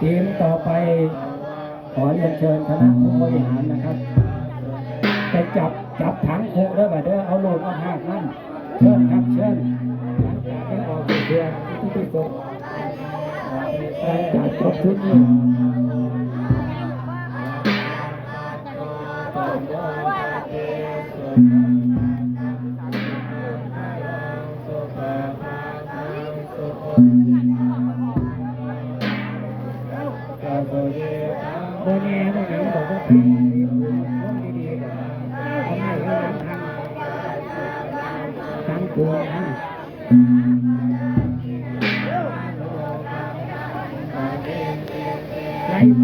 ທີມຕໍ່ໄປ ຂໍຮຽນເຊີນຄະນະຜູ້ບໍລິຫານນະຄັບ ໄປຈັບ ຈັບຖັງຄຸເດີບາດເດີ ເອົາລູກເອົາຮາກມັນ. ເຊີນຄັບ ເຊີນ. ຫຼັງຈາກໄດ້ອອກເສຍງທີ່ທີ່ສຸດ ຫຼັງຈາກຈົບຊຸດນີ້ ບໍ່ແນ່ບໍ່ຫຍັງ ບອກວ່າໄປ ລົງດີໆ ເອົາໄມ້ເອົາຫຍັງທາງ ທາງໂກນນະ ໄລ່